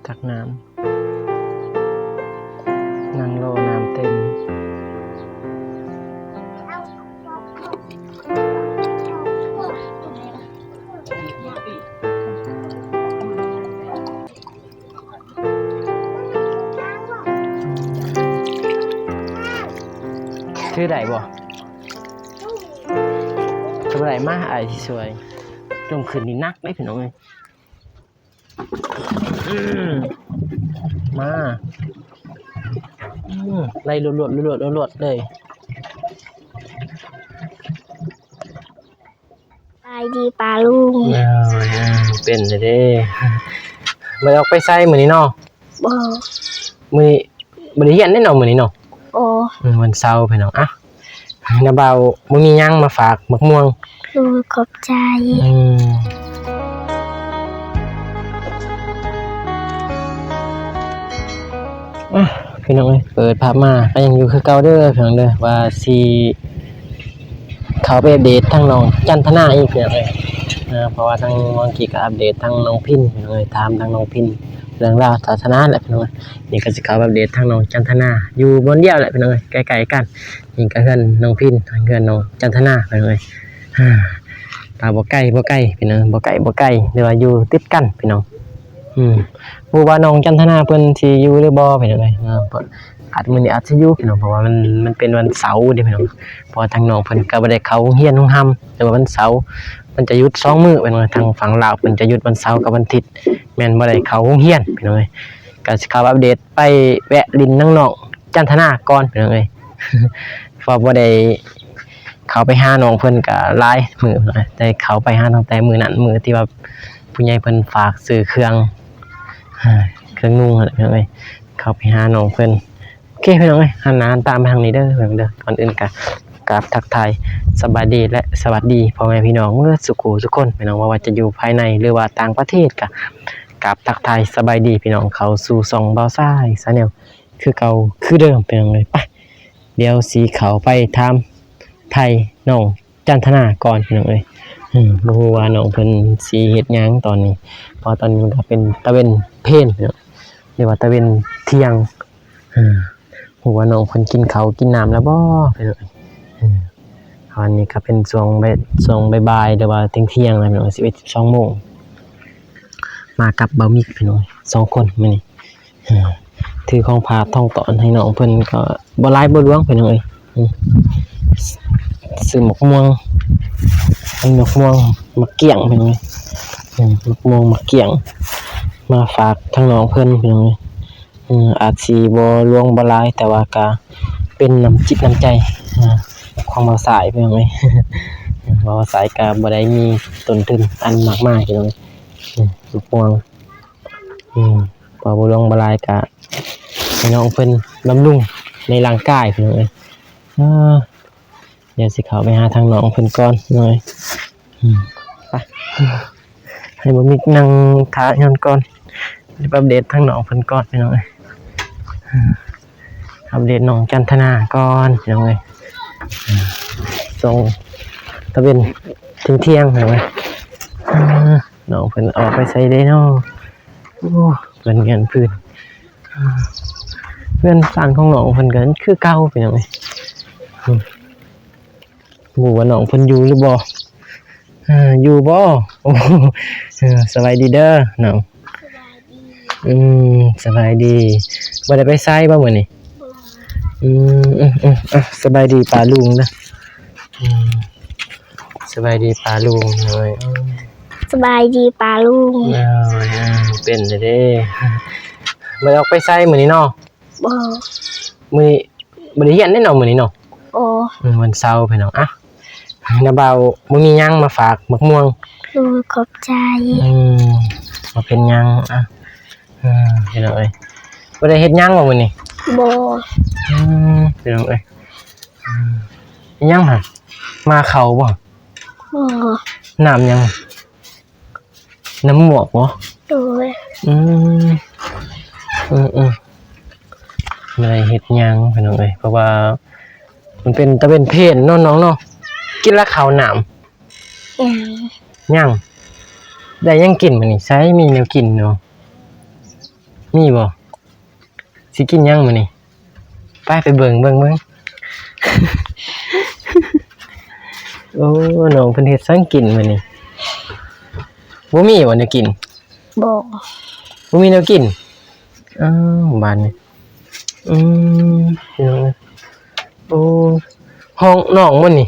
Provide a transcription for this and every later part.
ຕັກນ້ຳ ນັ່ງລໍນ້ຳເຕັມ. ຖືໄດ້ບໍ່? ຖືໄດ້ ມາ ອ້າຍຊິຊ່ວຍ. ຈົ່ງຂຶ້ນນີ້ໜັກເດ້ພີ່ນ້ອງເອີຍ. ອືມ ມາ ອືມ ໄລ່ລວດໆ ລວດໆ ລວດໆ ເລີຍ. ສະບາຍດີປ້າລຸງ. ເອີ ເປັນແລ້ວເດ້. ບໍ່ໄດ້ອອກໄປໃສມື້ນີ້ເນາະ? ບໍ່. ມື້ນີ້ບໍ່ໄດ້ຮຽນເດ້ເນາະ ມື້ນີ້ເນາະ? ບໍ່. ອືມ ວັນເສົາພີ່ນ້ອງ. ອ່ະ ນ້າບ່າວບໍ່ມີຫຍັງມາຝາກ ໝາກມ່ວງ. ໂດຍ ຂອບໃຈ. ອືມ ອ່ະ ພີ່ນ້ອງເອີຍ ເປີດພາບມາກໍຍັງຢູ່ຄືເກົ່າເດີພີ່ນ້ອງເດີ ວ່າຊິເຂົ້າໄປອັບເດດທາງນ້ອງຈັນທະນາອີກພີ່ນ້ອງເອີຍ. ເພາະວ່າທາງເມື່ອກີ້ກໍອັບເດດທາງນ້ອງພິນພີ່ນ້ອງເອີຍ ຖາມທາງນ້ອງພິນເລື່ອງລາວສາສະໜາແຫຼະພີ່ນ້ອງເອີຍ. ນີ້ກໍຊິເຂົ້າໄປອັບເດດທາງນ້ອງຈັນທະນາ ຢູ່ບ່ອນດຽວແຫຼະພີ່ນ້ອງເອີຍ ໃກ້ໆກັນ. ນີ້ກໍເຮືອນນ້ອງພິນ ເຮືອນນ້ອງຈັນທະນາພີ່ນ້ອງເອີຍ. ອ່າ ກໍບໍ່ໄກ ບໍ່ໄກພີ່ນ້ອງ ບໍ່ໄກ ບໍ່ໄກ ຫຼືວ່າຢູ່ຕິດກັນພີ່ນ້ອງ. ອືມ ບໍ່ຮູ້ວ່ານ້ອງຈັນທະນາເພິ່ນຊິຢູ່ຫຼືບໍ່ພີ່ນ້ອງເອີຍ. ອາດ ມື້ນີ້ອາດຊິຢູ່ພີ່ນ້ອງ ເພາະວ່າມັນ ມັນເປັນວັນເສົາເດ້ພີ່ນ້ອງ. ເພາະວ່າທາງນ້ອງເພິ່ນກໍບໍ່ໄດ້ເຂົ້າໂຮງຮຽນໂຮງຮຳ ແຕ່ວ່າວັນເສົາເພິ່ນຈະຢຸດສອງມື້ພີ່ນ້ອງ. ທາງຝັ່ງລາວເພິ່ນຈະຢຸດວັນເສົາກັບວັນທິດ ແມ່ນບໍ່ໄດ້ເຂົ້າໂຮງຮຽນພີ່ນ້ອງເອີຍ. ກໍຊິເຂົ້າອັບເດດ ໄປແວະຫຼິ້ນນຳນ້ອງຈັນທະນາກ່ອນພີ່ນ້ອງເອີຍ ເພາະບໍ່ໄດ້ເຂົ້າໄປຫານ້ອງເພິ່ນກໍຫຼາຍມື້ແລ້ວ ໄດ້ເຂົ້າໄປຫາຕັ້ງແຕ່ມື້ນັ້ນ ມື້ທີ່ວ່າຜູ້ໃຫຍ່ເພິ່ນຝາກຊື້ເຄື່ອງ ເຄື່ອງນຸ່ງຫັ້ນແຫຼະພີ່ນ້ອງເອີຍ. ເຂົ້າໄປຫານ້ອງເພິ່ນ. ໂອເຄພີ່ນ້ອງເອີຍ ຫັນໜ້າຫັນຕາມາທາງນີ້ເດີພີ່ນ້ອງເດີ. ກ່ອນອື່ນກໍກາບທັກທາຍສະບາຍດີ ແລະ ສະຫວັດດີພໍ່ແມ່ພີ່ນ້ອງເໝິດສູ່ຄູ່ສູ່ຄົນພີ່ນ້ອງ ບໍ່ວ່າຈະຢູ່ພາຍໃນ ຫຼືວ່າຕ່າງປະເທດ ກໍກາບທັກທາຍສະບາຍດີພີ່ນ້ອງ ເຂົ້າສູ່ຊ່ອງບ່າວຊາຍ Channel ຄືເກົ່າຄືເດີມພີ່ນ້ອງເອີຍ. ໄປ ດຽວຊິເຂົ້າໄປຖາມໄຖ່ນ້ອງຈັນທະນາກ່ອນພີ່ນ້ອງເອີຍ. ອືມ ບໍ່ຮູ້ວ່ານ້ອງເພິ່ນຊິເຮັດຫຍັງຕອນນີ້ ເພາະຕອນນີ້ມັນກໍເປັນຕາເວັນເພນພີ່ນ້ອງ ຫຼືວ່າຕາເວັນທ່ຽງ. ອືມ ຮູ້ວ່ານ້ອງເພິ່ນກິນເຂົ້າກິນນ້ຳແລ້ວບໍ່ພີ່ນ້ອງເອີຍ. ອືມ ຕອນນີ້ກໍເປັນຊ່ວງບ່າຍ ຊ່ວງບ່າຍໆ ຫຼືວ່າທ່ຽງໆ ແລ້ວພີ່ນ້ອງ ສິບເອັດ ສິບສອງໂມງ. ມາກັບບ່າວມິກພີ່ນ້ອງ ສອງຄົນມື້ນີ້. ເອີ ຖືຂອງຝາກຂອງຕ້ອນໃຫ້ນ້ອງເພິ່ນກໍບໍ່ຫຼາຍບໍ່ຫຼວງພີ່ນ້ອງເອີຍ. ອືມ ຊື້ໝາກມ່ວງ ໝາກມ່ວງ ໝາກກ້ຽງພີ່ນ້ອງເອີຍ. ອືມ ໝາກມ່ວງ ໝາກກ້ຽງ ມາຝາກທາງນ້ອງເພິ່ນພີ່ນ້ອງເອີຍ. ອືມ ອາດຊິບໍ່ຫຼວງບໍ່ຫຼາຍ ແຕ່ວ່າກໍເປັນນ້ຳຈິດນ້ຳໃຈ ອາ ຂອງບ່າວຊາຍພີ່ນ້ອງເອີຍ. ບ່າວຊາຍກໍບໍ່ໄດ້ມີຕົ້ນທຶນອັນມາກມາຍພີ່ນ້ອງເອີຍ. ອືມ ໝາກມ່ວງ ອືມ ພໍບໍ່ຫຼວງບໍ່ຫຼາຍກະໃຫ້ນ້ອງເພິ່ນບຳລຸງໃນຮ່າງກາຍພີ່ນ້ອງເອີຍ. ເອີ ດຽວຊິເຂົ້າໄປຫາທາງນ້ອງເພິ່ນກ່ອນນ້ອຍ. ອືມ ໄປ ໃຫ້ບໍ່ມີນັ່ງຖ້າຍ້ອນກ່ອນ ໄປອັບເດດທາງນ້ອງເພິ່ນກ່ອນພີ່ນ້ອງເອີຍ. ອັບເດດນ້ອງຈັນທະນາກ່ອນພີ່ນ້ອງເອີຍ. ອືມ ຊ່ວງຕາເວັນທ່ຽງໆ ພີ່ນ້ອງເອີຍ. ອືມ ນ້ອງເພິ່ນອອກໄປໃສເດເນາະ? ໂອ້ ເຮືອນ ເຮືອນພື້ນ ເຮືອນຊານຂອງນ້ອງເພິ່ນກໍຄືເກົ່າພີ່ນ້ອງເອີຍ. ອືມ ບໍ່ຮູ້ວ່ານ້ອງເພິ່ນຢູ່ຫຼືບໍ່? ເອີ ຢູ່ບໍ່? ໂອ້ ເອີ ສະບາຍດີເດີນ້ອງ. ອືມ ສະບາຍດີ. ບໍ່ໄດ້ໄປໃສບໍ່ມື້ນີ້? ອືມ ອືມ ອືມ ອ່ະ ສະບາຍດີປ້າລຸງເດີ. ອືມ ສະບາຍດີປ້າລຸງເອີຍ. ສະບາຍດີປ້າລຸງ. ເອີ ເປັນແລ້ວເດ້. ບໍ່ໄດ້ອອກໄປໃສມື້ນີ້ເນາະ? ບໍ່. ມື້ນີ້ບໍ່ໄດ້ຮຽນເດ້ເນາະ ມື້ນີ້ເນາະ? ບໍ່. ອືມ ວັນເສົາພີ່ນ້ອງ. ອ່ະ ນ້າບ່າວບໍ່ມີຫຍັງມາຝາກ ໝາກມ່ວງ. ໂດຍ ຂອບໃຈ. ອືມ ບໍ່ເປັນຫຍັງ. ອ່ະ ເອີ ພີ່ນ້ອງເອີຍ ບໍ່ໄດ້ເຮັດຫຍັງບໍ່ມື້ນີ້? ບໍ່. ອືມ ພີ່ນ້ອງເອີຍ. ອືມ ອີຫຍັງຫະ? ມາເຂົ້າບໍ່? ບໍ່. ນ້ຳຫຍັງ? ນ້ຳໝວກບໍ່? ໂດຍ. ອືມ ເອີໆ ບໍ່ໄດ້ເຮັດຫຍັງພີ່ນ້ອງເອີຍ ເພາະວ່າມັນເປັນຕາເວັນເພນເນາະນ້ອງເນາະ. ກິນລະເຂົ້ານ້ຳ? ຍັງ. ຍັງ. ໄດ້ຫຍັງກິນມື້ນີ້? ໃສມີແນວກິນເນາະ? ມີບໍ່? ຊິກິນຫຍັງມື້ນີ້? ໄປ ໄປເບິ່ງ ເບິ່ງ ເບິ່ງ. ໂອ້ ນ້ອງເພິ່ນເຮັດຫຍັງກິນມື້ນີ້? ບໍ່ມີບໍ່ແນວກິນ? ບໍ່ ບໍ່ມີແນວກິນ. ອ້າວ ບາດນີ້ ອືມ ພີ່ນ້ອງເອີຍ. ໂອ້ ຫ້ອງນ້ອງບໍ່ນີ້?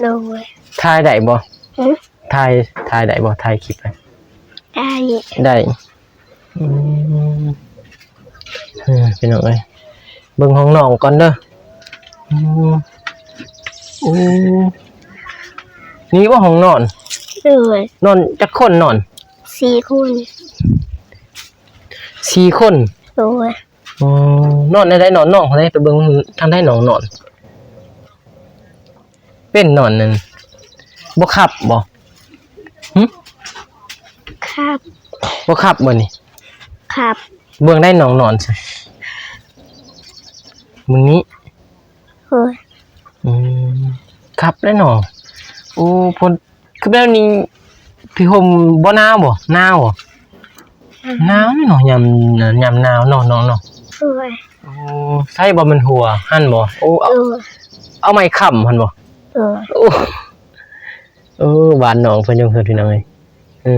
ໂດຍ. ຖ່າຍໄດ້ບໍ່? ຫຶ? ຖ່າຍ ຖ່າຍໄດ້ບໍ່? ຖ່າຍຄລິບໄດ້? ໄດ້ ໄດ້. ອືມ ເອີ ພີ່ນ້ອງເອີຍ ເບິ່ງຫ້ອງນ້ອງກ່ອນເດີ. ອືມ ໂອ້ ນີ້ບໍ່ຫ້ອງນອນ? ໂດຍ. ນອນຈັກຄົນນອນ? ສີ່ຄົນ. ສີ່ຄົນ? ໂດຍ. ອໍ ນອນແນວໃດ? ນອນ ນ້ອງເຮົາເດ້ ໄປເບິ່ງທາງໃດນ້ອງນອນ. ເປັນນອນນັ້ນ ບໍ່ຄັບບໍ່? ຫຶ? ຄັບ. ບໍ່ຄັບບໍ່ນີ້? ຄັບ. ເບິ່ງໄດ້ນ້ອງນອນຊະ ເບິ່ງນີ້. ໂອ້ຍ ອືມ ຄັບແລ້ວເນາະ. ໂອ້ ພົ້ນ ຄືແບບນີ້ ຜ້າຫົ່ມບໍ່ໜາວບໍ່? ໜາວບໍ່? ໜາວ. ໜາວເນາະ ຍາມ ຍາມໜາວເນາະ ນ້ອງເນາະ. ໂດຍ. ໂອ້ ໃສ່ບໍ່ ແມ່ນຫົວຫັ້ນບໍ່? ໂອ້ ເອົາ ເອີ ເອົາໄມ້ຄ້ຳຫັ້ນບໍ່? ເອີ ໂອ້ ເອີ ບ້ານນ້ອງເພິ່ນຢູ່ເຮືອນ ພີ່ນ້ອງເອີຍ. ເອີ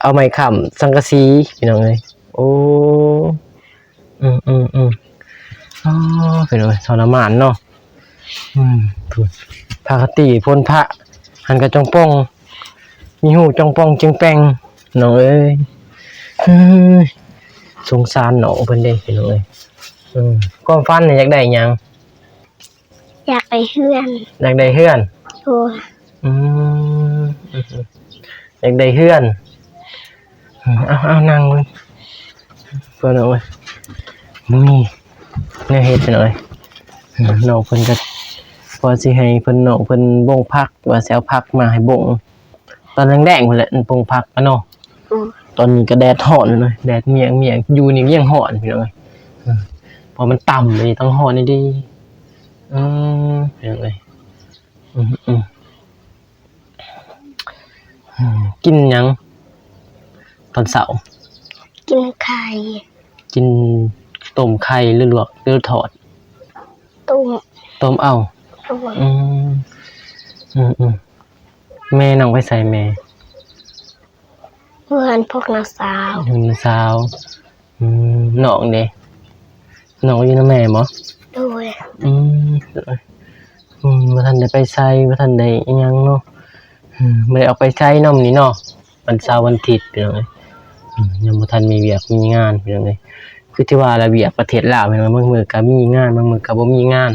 ເອົາໄມ້ຄ້ຳສັງກະສີ ພີ່ນ້ອງເອີຍ. ໂອ້ ອືມໆໆ ອໍ ພີ່ນ້ອງເອີຍ ທໍລະມານເນາະ. ອືມ ພຸ້ນ ພາກະຕີ ພົ້ນພະ ຫັ້ນກະຈ່ອງປ່ອງ ມີຫູຈ່ອງປ່ອງເຈັງແປ່ງ ນ້ອງເອີຍ. ເຮີ້ຍ ສົງສານນ້ອງເພິ່ນເດ້ ພີ່ນ້ອງເອີຍ. ເອີ ຄວາມຝັນນີ້ຢາກໄດ້ຫຍັງ? ຢາກໄດ້ເຮືອນ. ຢາກໄດ້ເຮືອນ? ໂດຍ. ອືມ ຢາກໄດ້ເຮືອນ. ເອົາ ເອົາ ນັ່ງເບິ່ງ ເພິ່ນເອົາໄວ້ ບໍ່ມີແນວເຮັດ ພີ່ນ້ອງເອີຍ. ນ້ອງເພິ່ນກໍ ວ່າຊິໃຫ້ເພິ່ນ ນ້ອງເພິ່ນບົ່ງຜັກ ວ່າຊິເອົາຜັກມາໃຫ້ບົ່ງ ຕອນແລງໆພຸ້ນແຫຼະ ບົ່ງຜັກກະເນາະ. ອືມ ຕອນນີ້ກະແດດຮ້ອນເນາະ ແດດມ້ຽງໆ ຢູ່ນີ້ຍັງຮ້ອນ ພີ່ນ້ອງເອີຍ. ເອີ ເພາະມັນຕ່ຳເດ້ ຕ້ອງຮ້ອນດີໆ. ເອີ ພີ່ນ້ອງເອີຍ ອືມໆ. ອືມ ກິນຫຍັງຕອນເຊົ້າ? ກິນໄຂ່. ກິນຕົ້ມໄຂ່ ຫຼື ລວກ ຫຼື ທອດ? ຕົ້ມ. ຕົ້ມເອົາ. ໂດຍ. ອືມ ອືມໆ. ແມ່ນ້ອງໄປໃສແມ່? ເຮືອນພວກນ້າສາວ. ເຮືອນນ້າສາວ. ອືມ ນ້ອງເດ? ນ້ອງຢູ່ນຳແມ່ບໍ່? ໂດຍ. ອືມ ອືມ ບໍ່ທັນໄດ້ໄປໃສ ບໍ່ທັນໄດ້ອີ່ຫຍັງເນາະ. ອືມ ບໍ່ໄດ້ອອກໄປໃສເນາະມື້ນີ້ເນາະ ວັນເສົາວັນອາທິດ ພີ່ນ້ອງເອີຍ. ອືມ ຍັງບໍ່ທັນມີວຽກມີງານ ພີ່ນ້ອງເອີຍ. ຄືທີ່ວ່າລະ ວຽກປະເທດລາວ ພີ່ນ້ອງ ບາງມື້ກະມີງານ ບາງມື້ກະບໍ່ມີງານ.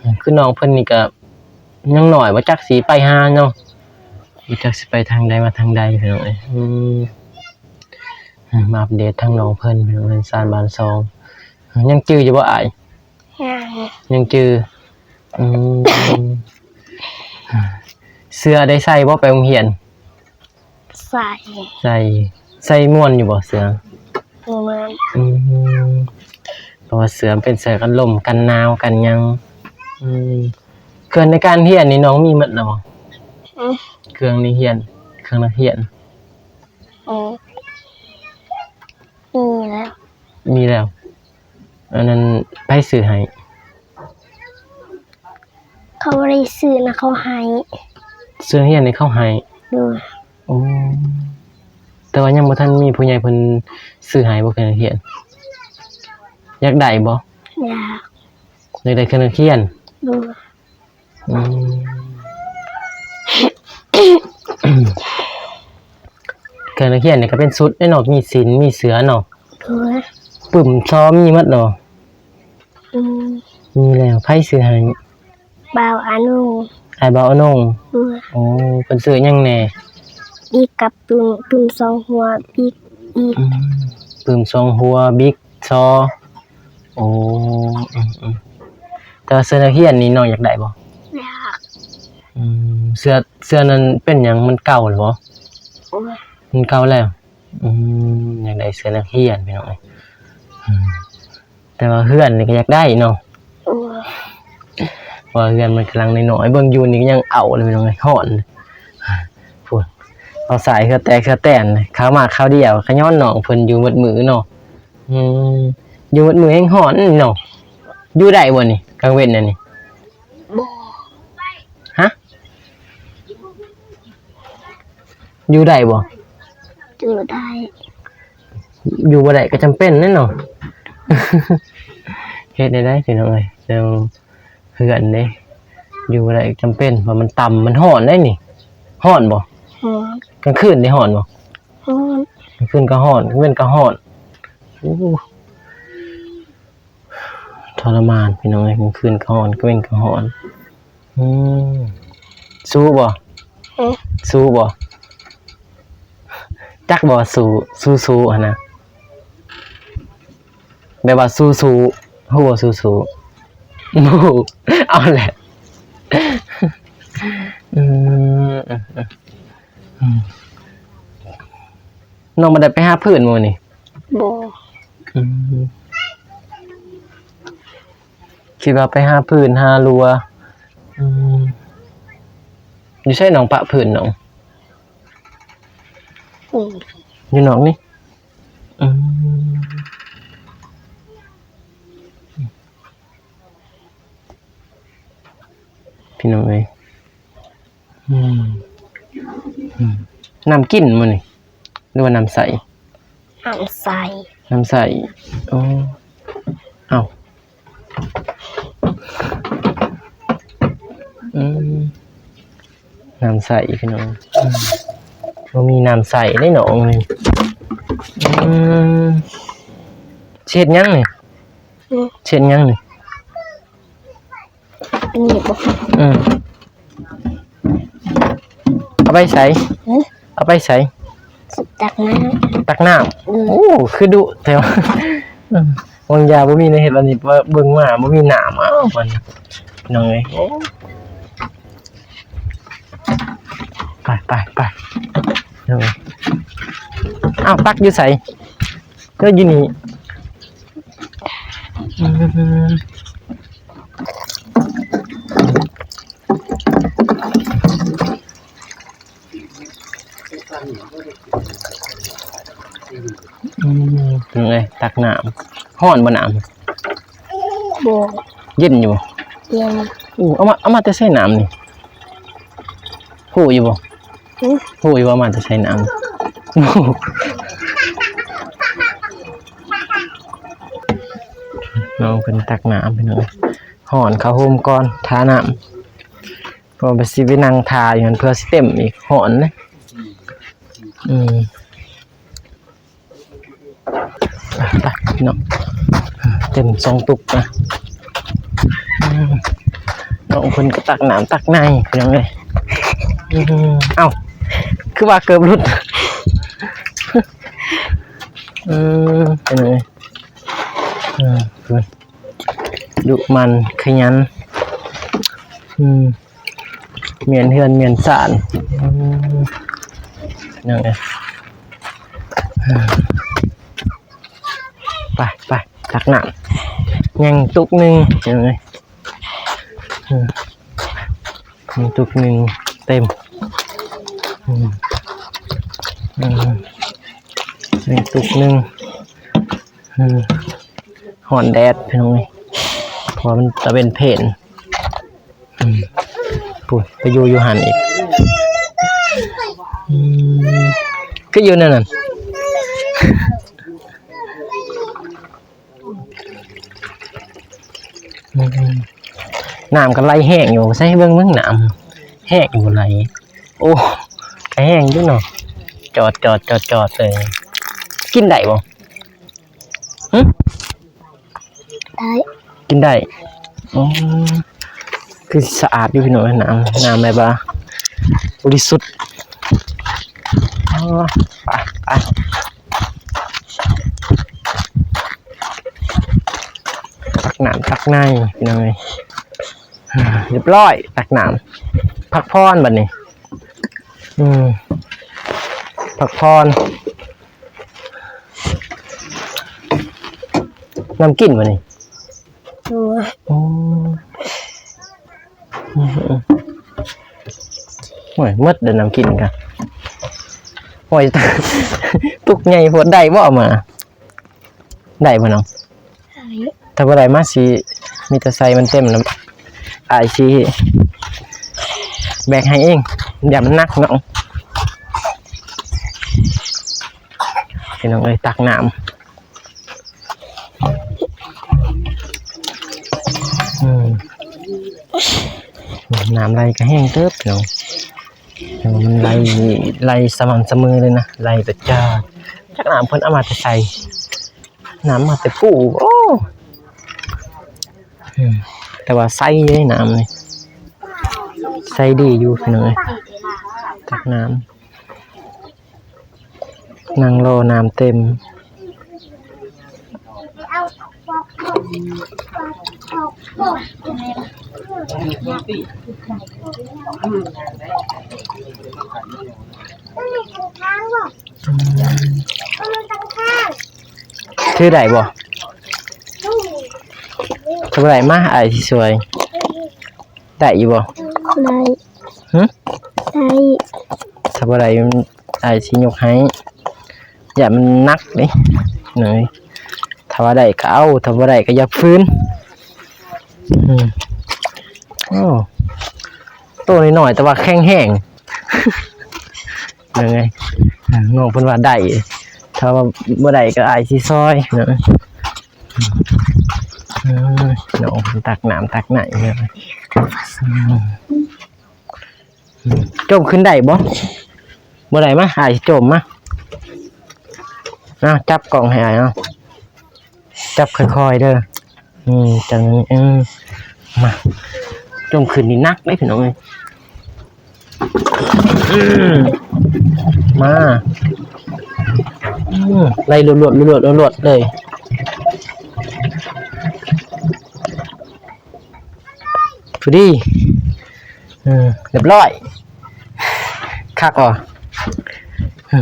ອືມ ຄືນ້ອງເພິ່ນນີ້ກະຍັງນ້ອຍ ບໍ່ຈັກຊິໄປຫາເນາະ ບໍ່ຈັກຊິໄປທາງໃດມາທາງໃດ ພີ່ນ້ອງເອີຍ. ອືມ ອືມ ມາອັບເດດທາງນ້ອງເພິ່ນ ເຮືອນຊານບ້ານຊ່ອງ. ຍັງຈື່ຢູ່ບໍ່ອ້າຍ? ຍັງ. ຍັງຈື່. ອືມ ເສື້ອໄດ້ໃສ່ບໍ່ໄປໂຮງຮຽນ? ໃສ່. ໃສ່. ໃສ່ມ່ວນຢູ່ບໍ່ເສື້ອ? ມ່ວນ. ອືມ ເພາະວ່າເສື້ອມັນເປັນເສື້ອກັນລົມ ກັນໜາວ ກັນຫຍັງ. ອືມ ເຄື່ອງໃນການຮຽນນີ້ນ້ອງມີໝົດແລ້ວບໍ່? ອືມ ເຄື່ອງໃນຮຽນ ເຄື່ອງນັກຮຽນ. ອືມ ມີແລ້ວ. ມີແລ້ວ. ອັນນັ້ນໃຜຊື້ໃຫ້? ເຂົາບໍ່ໄດ້ຊື້ນະ ເຂົາໃຫ້. ເຄື່ອງຮຽນນີ້ເຂົາໃຫ້? ໂດຍ. ໂອ້ ແຕ່ວ່າຍັງບໍ່ທັນມີຜູ້ໃຫຍ່ເພິ່ນຊື້ໃຫ້ບໍ່ ເຄື່ອງຮຽນ? ຢາກໄດ້ບໍ່? ຢາກ. ຢາກໄດ້ເຄື່ອງຮຽນ? ໂດຍ. ອືມ ເຄື່ອງນັກຮຽນນີ້ກະເປັນຊຸດເດ້ເນາະ ມີສິ້ນ ມີເສື້ອເນາະ. ໂດຍ. ປຶ້ມ ຊໍ ມີໝົດເນາະ. ອືມ ມີແລ້ວ. ໃຜຊື້ໃຫ້? ບ່າວອານົງ. ອ້າຍບ່າວອານົງ. ໂດຍ. ໂອ້ ເພິ່ນຊື້ຫຍັງແດ່? ບີບກັບປຶ້ມ ປຶ້ມສອງຫົວ ບີບອີກ. ອືມ ປຶ້ມສອງຫົວ ບີບ ຊໍ. ໂອ້ ອືມໆ ແຕ່ວ່າເສື້ອນັກຮຽນນີ້ນ້ອງຢາກໄດ້ບໍ່? ຢາກ. ອືມ ເສື້ອ ເສື້ອນັ້ນເປັນຫຍັງ ມັນເກົ່າແລ້ວບໍ່? ໂອ້ຍ ມັນເກົ່າແລ້ວ. ອືມ ຢາກໄດ້ເສື້ອນັກຮຽນ ພີ່ນ້ອງເອີຍ. ອືມ ແຕ່ວ່າເຮືອນນີ້ກະຢາກໄດ້ເນາະ. ໂອ້ຍ ເພາະວ່າເຮືອນມັນກຳລັງນ້ອຍໆ ເບິ່ງຢູ່ນີ້ກະຍັງເອົາເລີຍ ພີ່ນ້ອງເອີຍ ຮ້ອນ. ພຸ້ນ ເອົາສາຍເຫື່ອແຕກເຫື່ອແຕນ ຄາວມາຄາວດຽວ ກະຍ້ອນນ້ອງເພິ່ນຢູ່ໝົດມື້ເນາະ. ອືມ ຢູ່ໝົດມື້ແຮງຮ້ອນເນາະ. ຢູ່ໄດ້ບໍ່ນີ້ ກາງເວັນອັນນີ້? ບໍ່. ຮະ? ຢູ່ໄດ້ບໍ່? ຢູ່ໄດ້. ຢູ່ບໍ່ໄດ້ກໍຈຳເປັນແຫຼະເນາະ. ເຮັດແນວໃດພີ່ນ້ອງເອີຍ ແນວເຮືອນເດ້ ຢູ່ບໍ່ໄດ້ກໍຈຳເປັນ ເພາະມັນຕ່ຳ ມັນຮ້ອນເດ້ນີ້. ຮ້ອນບໍ່? ຮ້ອນ. ກາງຄືນເດ້ ຮ້ອນບໍ່? ຮ້ອນ. ກາງຄືນກໍຮ້ອນ ກາງເວັນກໍຮ້ອນ. ໂອ້ ທໍລະມານພີ່ນ້ອງເອີຍ ກາງຄືນກໍຮ້ອນ ກາງເວັນກໍຮ້ອນ. ອືມ ສູ້ບໍ່? ຫຶ? ສູ້ບໍ່? ຈັກບໍ່? ສູ້ ສູ້ໆຫັ້ນນະ ແບບວ່າສູ້ໆ ຮູ້ບໍ່? ສູ້ໆ ບໍ່ຮູ້. ເອົາແຫຼະ ອືມ ອືມ ອືມ ນ້ອງບໍ່ໄດ້ໄປຫາຟືນມື້ນີ້? ບໍ່. ອືມ ຄິດວ່າໄປຫາຟືນຫາລົວ. ອືມ ຢູ່ໃສນ້ອງປະຟືນນ້ອງ? ອືມ ຢູ່ນອກນີ້. ອືມ ພີ່ນ້ອງເອີຍ ອືມ ອືມ ນ້ຳກິນມື້ນີ້ ຫຼືວ່ານ້ຳໃສ? ນ້ຳໃສ. ນ້ຳໃສ. ໂອ້ ເອົ້າ ອືມ ນ້ຳໃສພີ່ນ້ອງ. ອືມ ບໍ່ມີນ້ຳໃສເດ້ນ້ອງເອີຍ. ອືມ ຊິເຮັດຫຍັງນີ້? ຫຶ? ຊິເຮັດຫຍັງນີ້? ອັນນີ້ບໍ່? ອືມ ເອົາໄປໃສ? ຫຶ? ເອົາໄປໃສ? ຕັກນ້ຳ. ຕັກນ້ຳ. ອືມ ໂອ້ ຄືດຸແທ້ວ່າ. ອືມ ຫວັງຢ່າບໍ່ມີແນວເຮັດ ອັນນີ້ເບິ່ງມາບໍ່ມີນ້ຳ. ອ້າວ ມັນ ນ້ອງເອີຍ ໂອ້ ໄປ ໄປ ໄປ ນ້ອງເອີຍ. ອ້າວ ຕັກຢູ່ໃສ? ກໍຢູ່ນີ້. ອືມ ອືມ ເບິ່ງເອີຍ ຕັກນ້ຳ. ຮ້ອນບໍ່ນ້ຳ? ບໍ່. ເຢັນຢູ່ບໍ່? ເຢັນ. ໂອ້ ເອົາມາ ເອົາມາແຕ່ໃສນ້ຳນີ້? ຮູ້ຢູ່ບໍ່? ຫຶ? ຮູ້ຢູ່ວ່າມາແຕ່ໃສນ້ຳ? ນ້ອງເພິ່ນຕັກນ້ຳ ພີ່ນ້ອງ. ຮ້ອນ ເຂົ້າໂຮມກ່ອນ ຖ້ານ້ຳ ເພາະວ່າຊິໄປນັ່ງຖ້າຢູ່ຫັ້ນ ເພື່ອຊິເຕັມອີກ ຮ້ອນເດ້. ອືມ ໄປ ພີ່ນ້ອງ ເຕັມສອງຕຸກນະ. ອືມ ນ້ອງເພິ່ນກໍຕັກນ້ຳຕັກໃນ ພີ່ນ້ອງເອີຍ. ອືມ ເອົ້າ ຄືວ່າເກີບຫຼຸດ. ອືມ ເປັນຫຍັງ? ເອີ ເພິ່ນ ດຸໝັ່ນຂະຫຍັນ ອືມ ມ້ຽນເຮືອນມ້ຽນຊານ ອືມ ພີ່ນ້ອງເອີຍ. ໄປ ໄປ ຕັກນ້ຳ ຍັງຕຸກໜຶ່ງ ພີ່ນ້ອງເອີຍ. ອືມ ຍັງຕຸກໜຶ່ງເຕັມ ອືມ ອືມ ຍັງຕຸກໜຶ່ງ ອືມ ຮ້ອນແດດ ພີ່ນ້ອງເອີຍ ເພາະວ່າມັນຕາເວັນເພນ. ອືມ ພຸ້ນ ໄປຢູ່ຢູ່ຫັ້ນອີກ. ອືມ ຄືຢູ່ແນວນັ້ນ. ອືມ ນ້ຳກໍໄຫຼແຮງຢູ່ ໃສ່ເບິ່ງ ເບິ່ງນ້ຳແຮງຢູ່ ໄຫຼ. ໂອ້ ກໍແຮງຢູ່ເນາະ ຈອດໆໆໆ ເລີຍ. ກິນໄດ້ບໍ່? ຫຶ? ໄດ້ ກິນໄດ້. ອໍ ຄືສະອາດຢູ່ ພີ່ນ້ອງເອີຍ ນ້ຳ ນ້ຳແບບວ່າບໍລິສຸດ. ອໍ ໄປ ໄປ ຕັກນ້ຳຕັກໃນ ພີ່ນ້ອງເອີຍ. ຮຽບຮ້ອຍ ຕັກນ້ຳ ພັກຜ່ອນບັດນີ້. ອືມ ພັກຜ່ອນ. ນ້ຳກິນບໍ່ນີ້? ໂດຍ. ໂອ້ ໂອ້ຍ ໝົດແລ້ວນ້ຳກິນກະ. ໂອ້ຍ ຕຸກໃຫຍ່ໂພດ ໄດ້ບໍ່ເອົາມາ? ໄດ້ບໍ່ນ້ອງ? ໄດ້. ຖ້າບໍ່ໄດ້ມາຊິ ມີແຕ່ໃສ່ມັນເຕັມນຳ ອ້າຍຊິແບກໃຫ້ເອງ ຢ້ານມັນໜັກນ້ອງ. ພີ່ນ້ອງເອີຍ ຕັກນ້ຳ ອືມ ນ້ຳໄຫຼກໍແຮງເຕີບພີ່ນ້ອງ ແຕ່ວ່າມັນໄຫຼ ໄຫຼສະໝ່ຳສະເໝີເລີຍນະ ໄຫຼແບບຈາກ ຈັກນ້ຳເພິ່ນເອົາມາແຕ່ໃສ ນ້ຳມາແຕ່ພູ ໂອ້ ອືມ ແຕ່ວ່າໃສເດ້ນ້ຳນີ້ ໃສດີຢູ່ພີ່ນ້ອງເອີຍ ຕັກນ້ຳ ນັ່ງລໍນ້ຳເຕັມ. ຖືໄດ້ບໍ່? ຖືບໍ່ໄດ້ ມາ ອ້າຍຊິຊ່ວຍ. ໄດ້ຢູ່ບໍ່? ໄດ້. ຫຶ? ໄດ້. ຖ້າບໍ່ໄດ້ ອ້າຍຊິຍົກໃຫ້ ຢ້ານມັນໜັກເດ້ ເອີຍ ຖ້າວ່າໄດ້ກໍເອົາ ຖ້າບໍ່ໄດ້ກໍຢ່າຝືນ. ອືມ ໂອ້ ໂຕນ້ອຍໆ ແຕ່ວ່າແຂງແຮງ ເອີຍ ນ້ອງເພິ່ນວ່າໄດ້ ຖ້າວ່າບໍ່ໄດ້ກໍອ້າຍຊິຊ່ອຍເນາະ. ເອີຍ ນ້ອງເພິ່ນຕັກນ້ຳຕັກໃນເນາະ. ອືມ ຈົມຂຶ້ນໄດ້ບໍ່? ບໍ່ໄດ້ ມາ ອ້າຍຊິຈົມ ມາ ເອົາ ຈັບກ້ອງໃຫ້ອ້າຍ ເອົາ ຈັບຄ່ອຍໆເດີ. ອືມ ຈັບນີ້ ເອີ ມາ ຈົມຂຶ້ນນີ້ໜັກເດ້ພີ່ນ້ອງເອີຍ. ອືມ ມາ ອືມ ໄລ່ລວດໆ ລວດໆ ລວດໆເລີຍ. ພໍດີ ເອີ ຮຽບຮ້ອຍ ຄັກບໍ່? ເອີ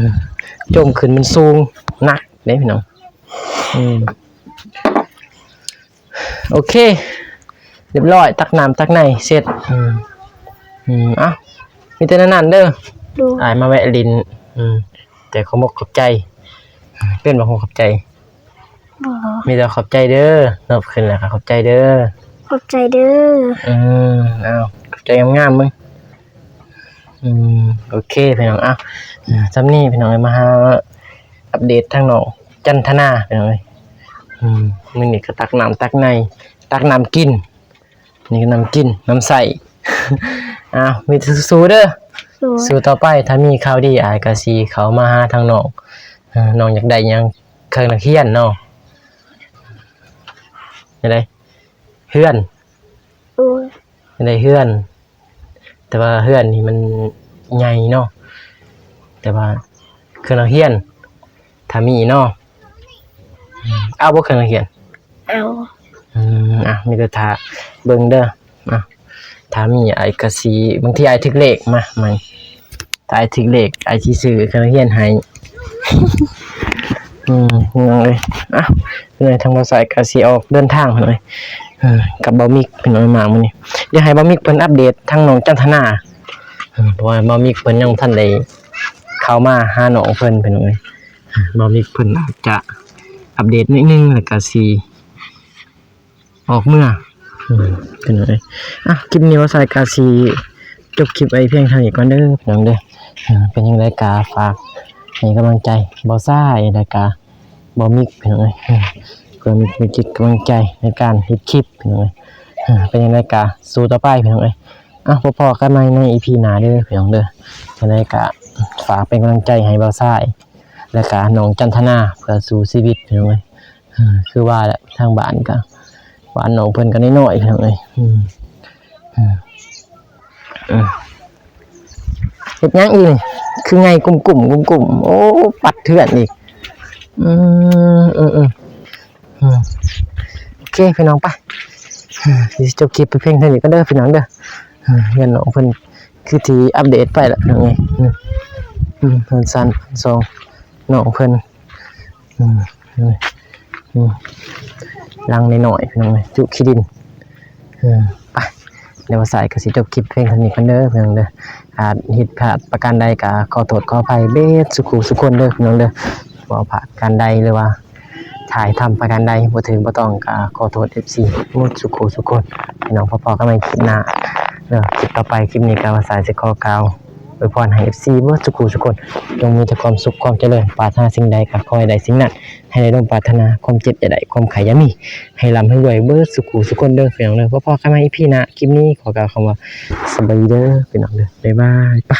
ຈົມຂຶ້ນມັນສູງ ໜັກເດ້ພີ່ນ້ອງ. ອືມ ໂອເຄ ຮຽບຮ້ອຍ ຕັກນ້ຳຕັກໃນເສັດ. ອືມ ອືມ ເອົ້າ ມີແຕ່ນັ້ນເດີ ໂດຍ ອ້າຍມາແວະຫຼິ້ນ. ອືມ ແຕ່ຂອບອົກຂອບໃຈ ເປັນບໍ່ ຂອບໃຈ? ບໍ່ ມີແຕ່ຂອບໃຈເດີ. ນອບຂຶ້ນແລ້ວກໍຂອບໃຈເດີ. ຂອບໃຈເດີ. ອືມ ເອົາ ຂອບໃຈງາມໆ ເບິ່ງ. ອືມ ໂອເຄພີ່ນ້ອງ ເອົ້າ ສ່ຳນີ້ພີ່ນ້ອງເອີຍ ມາຫາອັບເດດທາງນ້ອງຈັນທະນາພີ່ນ້ອງເອີຍ. ອືມ ມື້ນີ້ກໍຕັກນ້ຳຕັກໃນ ຕັກນ້ຳກິນ ນີ້ກໍນ້ຳກິນນ້ຳໃຊ້. ອ້າວ ມີແຕ່ສູ້ໆເດີ ສູ້ຕໍ່ໄປ. ຖ້າມີຂ່າວດີ ອ້າຍກໍຊິເຂົ້າມາຫາທາງນ້ອງ. ເອີ ນ້ອງຢາກໄດ້ຫຍັງ? ເຄື່ອງນັກຮຽນເນາະ. ຈັ່ງໃດ? ເຮືອນ ໂດຍ ຈັ່ງໃດ? ເຮືອນ ແຕ່ວ່າເຮືອນນີ້ມັນໃຫຍ່ເນາະ ແຕ່ວ່າເຄື່ອງນັກຮຽນ ຖ້າມີເນາະ. ເອົາບໍ່ເຄື່ອງນັກຮຽນ? ເອົາ. ອືມ ອ່ະ ມີແຕ່ຖ້າເບິ່ງເດີ. ອ່ະ ຖ້າມີອ້າຍກະຊິ ບາງທີອ້າຍຖືກເລກ ມາ ມາ ຖ້າອ້າຍຖືກເລກ ອ້າຍຊິຊື້ເຄື່ອງຮຽນໃຫ້. ອືມ ພີ່ນ້ອງເອີຍ ອ່ະ ເພິ່ນ ທາງບ່າວຊາຍກະຊິອອກເດີນທາງ ພີ່ນ້ອງເອີຍ ກັບບ່າວມິກ ພີ່ນ້ອງ ມາມື້ນີ້. ຢາກໃຫ້ບ່າວມິກເພິ່ນອັບເດດທາງນ້ອງຈັນທະນາ ເພາະວ່າບ່າວມິກເພິ່ນຍັງບໍ່ທັນໄດ້ເຂົ້າມາຫານ້ອງເພິ່ນ ພີ່ນ້ອງເອີຍ. ບ່າວມິກເພິ່ນອາດຈະອັບເດດໜ້ອຍໜຶ່ງ ແລ້ວກະຊິ ອອກເມືອ ອືມ ພີ່ນ້ອງເອີຍ. ອ່ະ ຄລິບນີ້ບ່າວຊາຍກະຊິຈົບຄລິບໄວ້ພຽງເທົ່ານີ້ກ່ອນເດີ ພີ່ນ້ອງເດີ. ເປັນຈັ່ງໃດກະຝາກໃຫ້ກຳລັງໃຈບ່າວຊາຍ ແລ້ວກະບ່າວມິກ ພີ່ນ້ອງເອີຍ ເພື່ອມີກຳລັງໃຈໃນການເຮັດຄລິບ ພີ່ນ້ອງເອີຍ. ເປັນຈັ່ງໃດກະສູ້ຕໍ່ໄປ ພີ່ນ້ອງເອີຍ. ອ່ະ ພໍ້ກັນໃໝ່ໃນອີພີໜ້າເດີ ພີ່ນ້ອງເດີ. ຈັ່ງໃດກະຝາກເປັນກຳລັງໃຈໃຫ້ບ່າວຊາຍ ແລ້ວກະນ້ອງຈັນທະນາ ເພື່ອສູ້ຊີວິດ ພີ່ນ້ອງເອີຍ. ຄືວ່າແຫຼະ ທາງບ້ານກະ ບ້ານນ້ອງເພິ່ນກະນ້ອຍໆ ພີ່ນ້ອງເອີຍ. ອືມ ອືມ ອືມ ເຮັດຫຍັງອີກນີ້? ຄືໄງ່ກຸ້ມໆ ກຸ້ມໆ ໂອ້ ປັດເຖື່ອນອີກ. ອືມ ອືມ ອືມ ອືມ ໂອເຄ ພີ່ນ້ອງ ໄປ ຊິຈົບຄລິບໄປພຽງເທົ່ານີ້ກ່ອນເດີ ພີ່ນ້ອງເດີ. ເຮືອນນ້ອງເພິ່ນຄືທີ່ອັບເດດໄປລະ ພີ່ນ້ອງເອີຍ. ອືມ ອືມ ເຮືອນຊານຊອງນ້ອງເພິ່ນ. ອືມ ອືມ ອືມ ຫຼັງນ້ອຍໆ ພີ່ນ້ອງເອີຍ ຈຸຂີ້ດິນ. ເອີ ໄປ ດຽວສາຍກໍຊິຈົບຄລິບພຽງເທົ່ານີ້ກ່ອນເດີ ພີ່ນ້ອງເດີ. ອາດຜິດພາດປະການໃດກໍຂໍໂທດຂໍອະໄພເບິດສູ່ຄູ່ສູ່ຄົນເດີ ພີ່ນ້ອງເດີ. ເວົ້າພາດປະການໃດ ຫຼືວ່າ ຖ່າຍທຳປະການໃດບໍ່ຖືກບໍ່ຕ້ອງ ກໍຂໍໂທດເອັຟຊີໝົດສູ່ຄູ່ສູ່ຄົນ. ພີ່ນ້ອງ ພໍ້ໆກັນໃໝ່ຄລິບໜ້າເດີ. ຄລິບຕໍ່ໄປ ຄລິບນີ້ກໍວ່າສາຍຊິຂໍກ່າວອວຍພອນໃຫ້ເອັຟຊີເບິດສູ່ຄູ່ສູ່ຄົນ ຈົ່ງມີແຕ່ຄວາມສຸກຄວາມຈະເລີນ, ປາດຖະໜາສິ່ງໃດກໍຂໍໃຫ້ໄດ້ສິ່ງນັ້ນ, ໃຫ້ໄດ້ສົມປາດຖະໜາ, ຄວາມເຈັບຢ່າໄດ້, ຄວາມໄຂ້ຢ່າມີ, ໃຫ້ລ່ຳໃຫ້ລວຍເບິດສູ່ຄູ່ສູ່ຄົນເດີ ພີ່ນ້ອງເດີ. ພໍ້ໆກັນໃໝ່ອີພີໜ້າ. ຄລິບນີ້ຂໍກ່າວຄຳວ່າສະບາຍດີເດີ ພີ່ນ້ອງເດີ. ບາຍບາຍ ປະ.